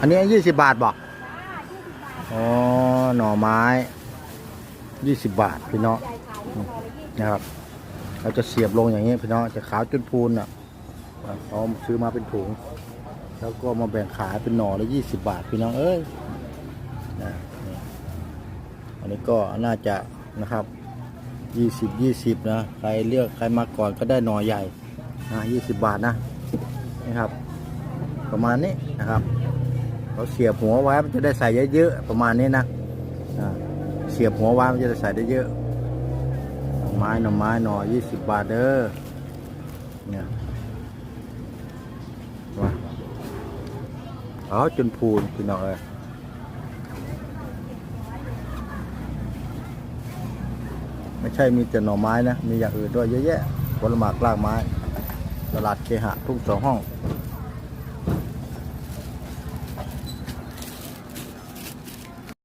ອັນນີ້ ยี่สิบบาท ບໍ່? ອໍ ໜໍ່ໄມ້ ยี่สิบบาท ພີ່ນ້ອງ ນີ້ນະຄັບ. ເຮົາຈະສຽບລົງຢ່າງນີ້ ພີ່ນ້ອງ ຈະຂາວຈົນພູນນະ. ເຂົາຊື້ມາເປັນຖົງ ແລ້ວກໍມາແບ່ງຂາຍເປັນໜໍ່ລະ ยี่สิบบาท ພີ່ນ້ອງເອີຍນະ. ອັນນີ້ກໍໜ້າຈະນະຄັບ ยี่สิบ ยี่สิบ ນະ. ໃຄເລືອກ ໃຄມາກ່ອນກໍໄດ້ໜໍ່ໃຫຍ່ນະ ยี่สิบบาท ນະ. ນີ້ຄັບ ປະມານນີ້ນະຄັບ. ເຂົາສຽບຫົວໄວ້ ມັນຈະໄດ້ໃສ່ເຍີະໆ ປະມານນີ້ນະ. ອ່າ ສຽບຫົວໄວ້ ມັນຈະໄດ້ໃສ່ໄດ້ເຍີະ. ໜໍ່ໄມ້ ໜໍ່ໄມ້ ໜໍ່ ยี่สิบบาท ເດີ. ນີ້ ວ່າ ຂາວຈົນພູນ ພີ່ນ້ອງເອີຍ. ໄມ່ໃຊ່ມີແຕ່ໜໍ່ໄມ້ນະ ມີຢ່າງອື່ນດ້ວຍເຍີະແຍະ ຜົນລະໝາກລາກໄມ້. ຕະຫຼາດເຄຫະ ທຸກສອງຫ້ອງ